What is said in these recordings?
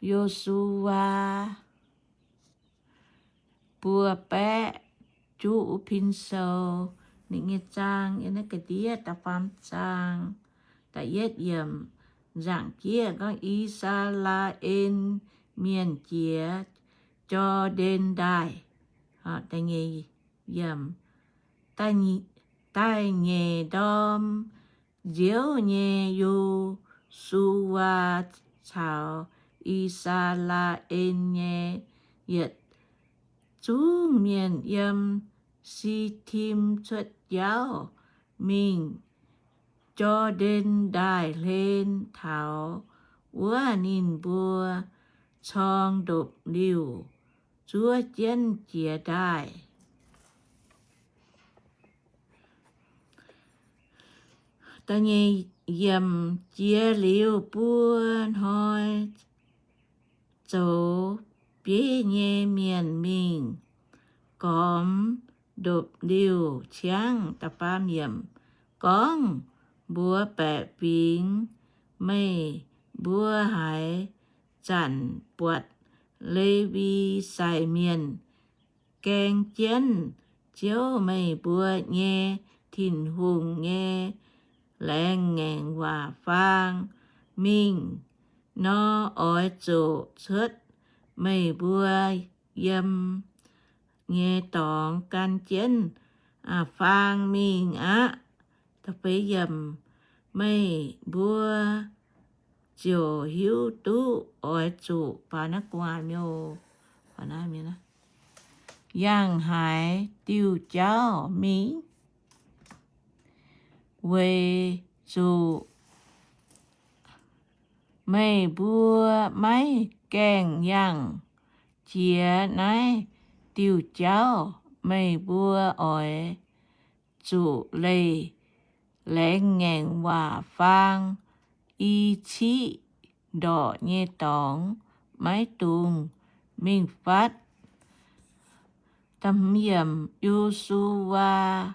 Yo^su^waa buo baeqv juqv wuov pin sou. Ninh nyei zaang yiem naaiv ga'ndiev da'faam zaang, da'yietv yiemc. Nzaangc jieqv gorngv I^saa^laa^en Mienh jiex Jor^ndaen Ndaaih. Da'nyeic yiemc. Da'nyeic ndorm nziouv nyei, Yo^su^waa caux I^saa^laa^en nyei yietc zungv mienh yiem Sitim cuotv jauv mingh Jor^ndaen Ndaaih hlen taux wuov ninh mbuo corng ndopv-liuh zuov jienv jiex ndaaih. Da'nyeic yiemc. Jiex liuz buo hnoi zoux bieiv nyei mienh mingh gormx ndopv-liuh ciangv. Da'faam yiemc. Gorngv mbuox baeqc fingx, Meih mbuo haaix zanc buatc Lewi sai mienh gaeng jienv Ziouv, meih mbuo nyei Tin-Hungh, nyei laengz ngaengc waac faang mingh nor, oix zuqc cuotv meih mbuo yiem nyei dorngx gan jienv faang mingh aqv. Meih mbuo ziouc hiuv duqv oix zuqc, faaux naaiv gu'nguaaic miuc, yangh haaix diuh jauv mingh, weic zuqc meih mbuo maiv gaengh yangh jiex naaiv diuh jauv. Meih mbuo oix zuqc leih laengz ngaengc waac faang i ciqv ndorqc nyei dorngx, maiv dungx mingh fatv. Yo^su^waa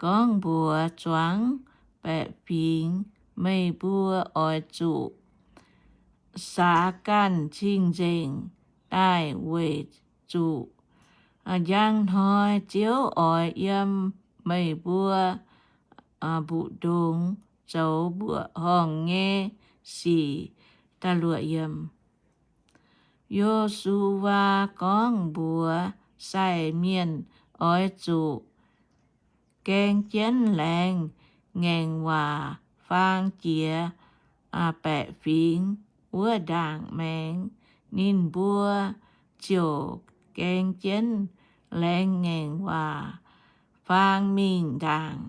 gorngv mbuox zuangx baeqc fingx, Meih mbuo oix zuqc saax ganh cing-nzengc daaih, weic zuqc njang hnoi Ziouv oix yiem meih mbuo mbu'ndongx zoux mbuoqc horngh nyei sic. Yo^su^waa gorngv mbuox sai mienh, Oix zuqc gaeng jienv laengz ngaengc waac faang jiex baeqc fingx wuov ndaangc maengx. Ninh mbuo ziouc gaeng jienv laengz ngaengc waac faang mingh ndaangc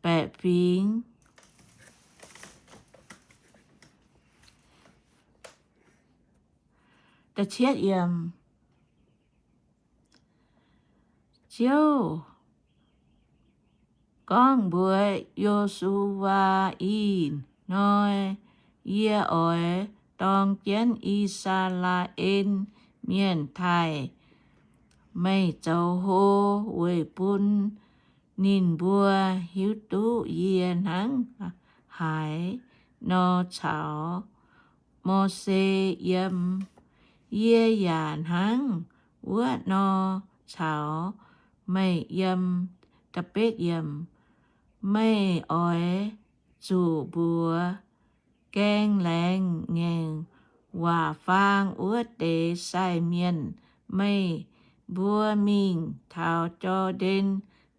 baeqc fingx. Ziouv gorngv mbuox Yo^su^waa, Ih hnoi yie oix dorng jienv I^saa^laa^en Mienh taaih meih zoux hlo, weic bun ninh mbuo hiuv duqv yie hnangv haaix nor caux Mose yiem. Yie yaac hnangv wuov nor caux meih yiem. Meih oix zuqc mbuox gaeng laengz ngaengc waac faang wuov deix sai mienh, Meih mbuo mingh taux Jor^ndaen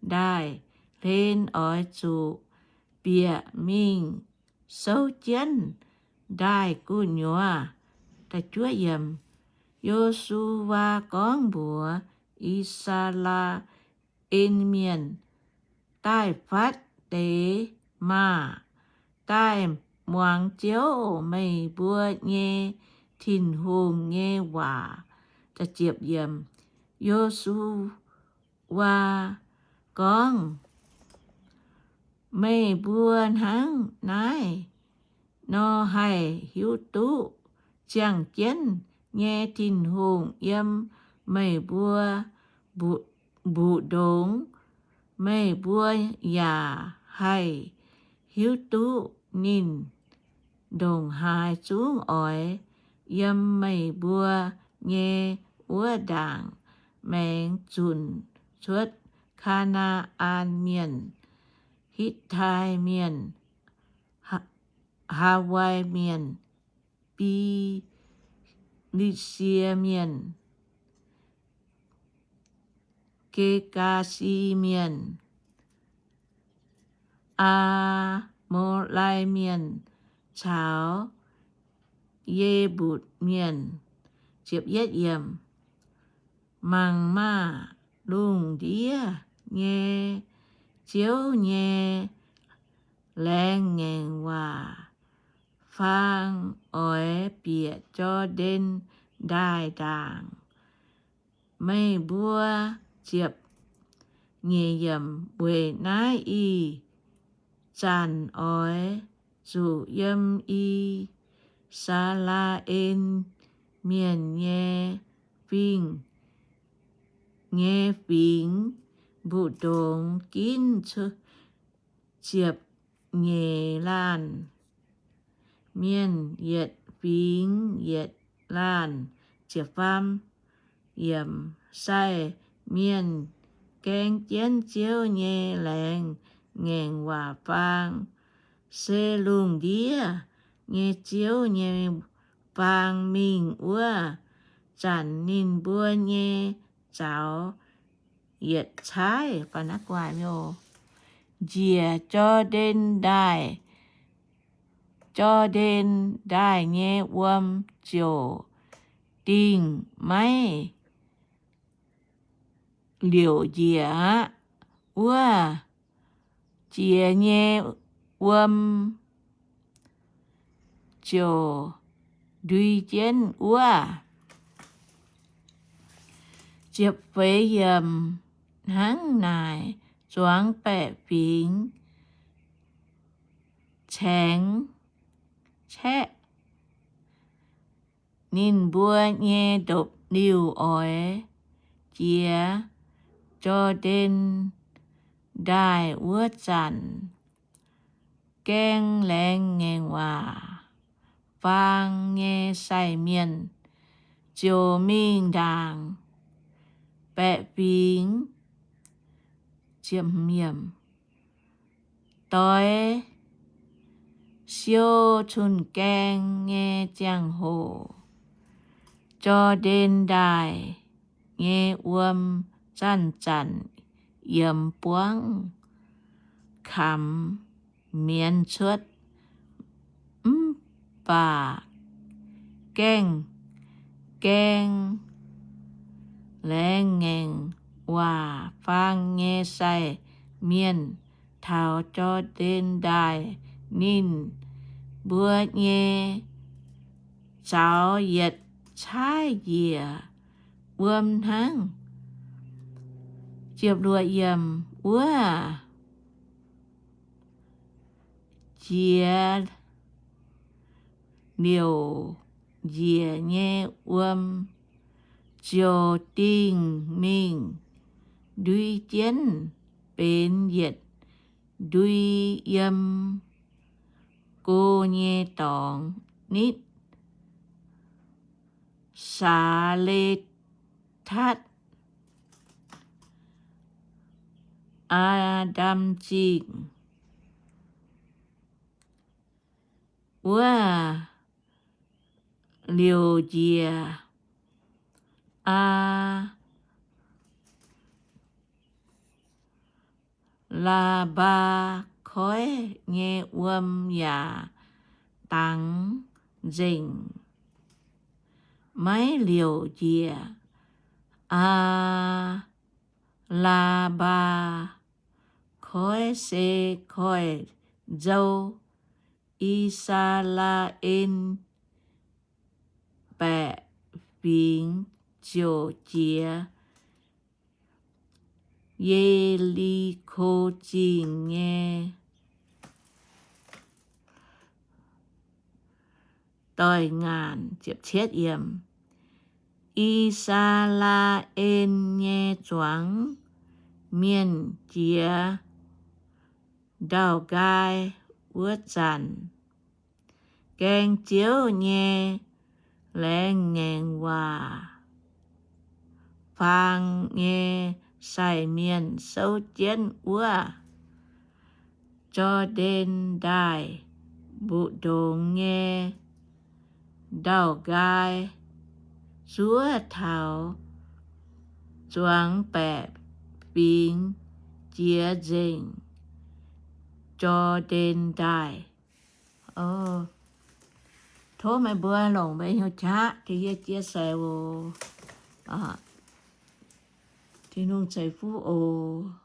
Ndaaih hlen, oix zuqc bieqc mingh souv jienv ndaaih gu'nyuoz. Yo^su^waa gorngv mbuox I^saa^laa^en Mienh, Daaih fatv deix maah! Daaih muangx Ziouv, meih mbuo nyei Tin-Hungh, nyei waac. Yo^su^waa gorngv, Meih mbuo hnangv naaiv nor haih hiuv duqv ziangh jienv nyei Tin-Hungh yiem meih mbuo mbu'ndongx. Meih mbuo yaac haih hiuv duqv ninh ndongc haaix zungv oix yiem meih mbuo nyei wuov ndaangc maengx zunc cuotv Kaa^naa^an Mienh, Hitv^tai Mienh, Haawai Mienh, Bi^li^sie Mienh, Gi^gaa^si Mienh, Aa^mo^lai Mienh caux Ye^mbutc Mienh. Mangc maah! Lungh ndiev nyei Ziouv nyei laengz ngaengc waac faang oix bieqc Jor^ndaen Ndaaih ndaangc. Meih mbuo ziepc nyeic yiem weic naaiv ih zanc oix zuqc yiem I^saa^laa^en Mienh nyei fingx, nyei fingx mbu'ndongx ginv ziepc nyeic laanh mienh, yietc fingx yietc laanh. Sai mienh gaeng jienv Ziouv nyei laengz ngaengc waac faang, se lungh ndiev nyei Ziouv nyei faang mingh wuov zanc ninh mbuo nyei zaux yietc caaiv njiec Jor^ndaen Ndaaih. Jor^ndaen Ndaaih nyei wuom ziouc dingh maiv liouc njiec aqv. Wuov jiex nyei wuom ziouc ndui jienv wuov. Hnangv naaic, zuangx baeqc fingx caengx caeqv ninh mbuo nyei ndopv-liuh oix jiex Jor^ndaen Ndaaih wuov zanc, gaeng laengz ngaengc waac faang nyei sai mienh ziouc mingh ndaangc baeqc fingx doix siou cun-gaeng nyei ziangh hoc. Jor^ndaen Ndaaih nyei wuom zanc-zanc yiemx buangv kamx mienz cuotv, mv baac gaeng, gaeng laengz ngaengc waac faang nyei sai mienh taux Jor^ndaen Ndaaih, ninh mbuo nyei zaux yietc caaiv njiec wuom hnangv. Wuov jiex liouc njiec nyei wuom ziouc dingh mingh ndui jienv benx yietc ndui yiem go nyei dorngx nitv Saa^le^tatv, Aa^ndam Zingh. Wuov liouc njiec Aa, Laa^mbaa Koiv nyei wuom yaac dangx nzengc. Maiv liouc njiec Aa, Laa^mbaa Koiv se koiv-nzou. I^saa^laa^en baeqc fingx ziouc jiex Ye^li^ko Zingh nyei doix-ngaanc. I^saa^laa^en nyei zuangx mienh jiex ndau-nqaai wuov zanc, gaeng Ziouv nyei Laengz Ngaengc Waac Faang nyei sai mienh souv jienv wuov Jor^ndaen Ndaaih mbu'ndongx nyei ndau-nqaai zuov taux zuangx baeqc fingx jiex nzengc Jor^ndaen Ndaaih. Tov meih mbuo longc meih hnyouv qaqv tengx yie chia sẻ oc. Tin-Hungh ceix fuqv oc.